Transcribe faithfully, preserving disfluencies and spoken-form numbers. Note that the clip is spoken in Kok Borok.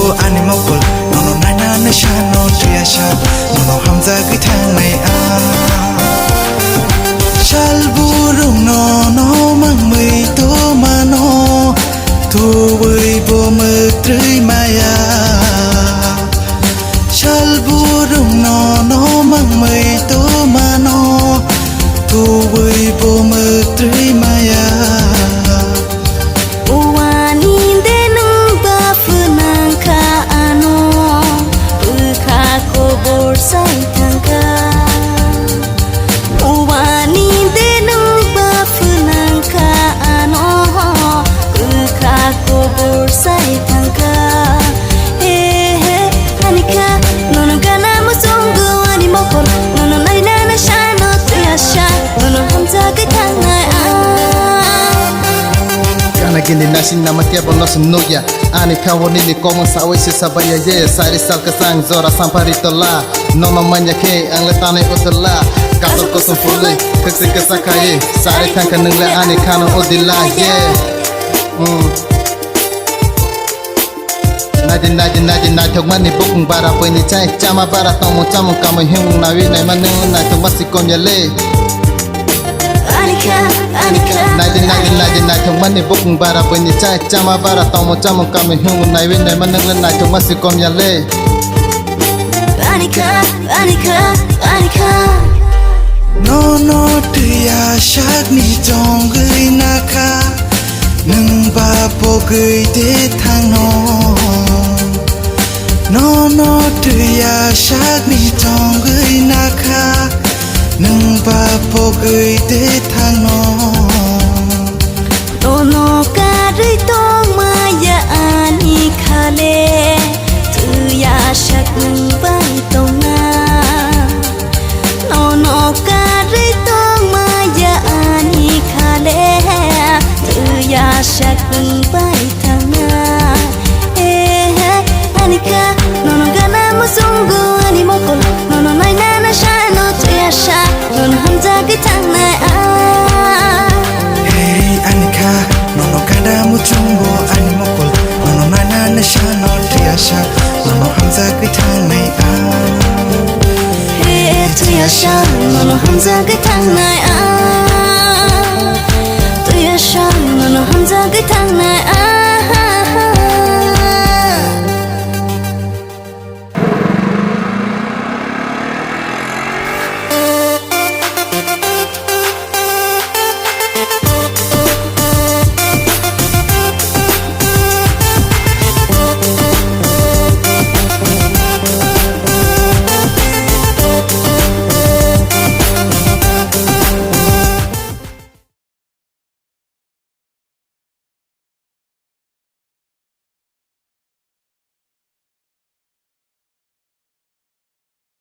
Ani mokol nono nainani sano twiya sa, nono hamjagwi thangnai ang. Sal burung nono mangmwi tomano, tuwi bo mwtrwi maya. Sal burung nono mangmwi tomano, tuwi bo mwtrwi maya. Uwani de nwng ba phwnang kha ano, bwkha kobor sai thang kha. Uwani de nwng ba phwnang kha ano, bwkha kobor sai thang kha. He he, ani kha, nono gana muchungo ani mokol, nono nainani sano twiya sa, nono hamjagwi thangnai ang. Gana gini naising nama kebo no sum nukya. Ani kha hwnwi ni komon sawi se sabaya ye. Sari sal kwchang jora sampari tola. Nono manya khe ang le tanai o tola. Kasar kusum phulwi, kwchwi kwchak khai. Sari thang kha nwng le ani khano o dila ye. Hmm. Naidi, naidi, naidi, naithokmani bukung bara buini chai. Chama bara tongmung chamung kamui himung nawi naima nwng naithokma si komya le. Anikha, anikha, naidi, naidi, naidi, naithokmani bukung bara buini chai. Chama bara tongmung chamung kamui himung nawi naima nwng le naithokma si komya le. Anikha, anikha, anikha. Nono twiya sakni chongwi nakha. Nwng ba pogwi de thangno. Nono twiya sakni chongwi nakha. Nwng ba pogwi de thangno. Nono karwi tongmaya ani khale. Twiya sak nwng bai tongna. Nono karwi tongmaya ani khale, twiya sak nwng bai thangna. Eh, eh, anikha, nono gana muchungo ani mokol, nono nainani sano twiya sa, nono hamjagwi thangnai ang. Hey, anikha, nono gana muchungo ani mokol, nono nainani sano twiya sa, nono hamjagwi thangnai ang. He, twiya sa, nono hamjagwi thangnai ang. Twiya sa, nono hamjagwi thangnai ang.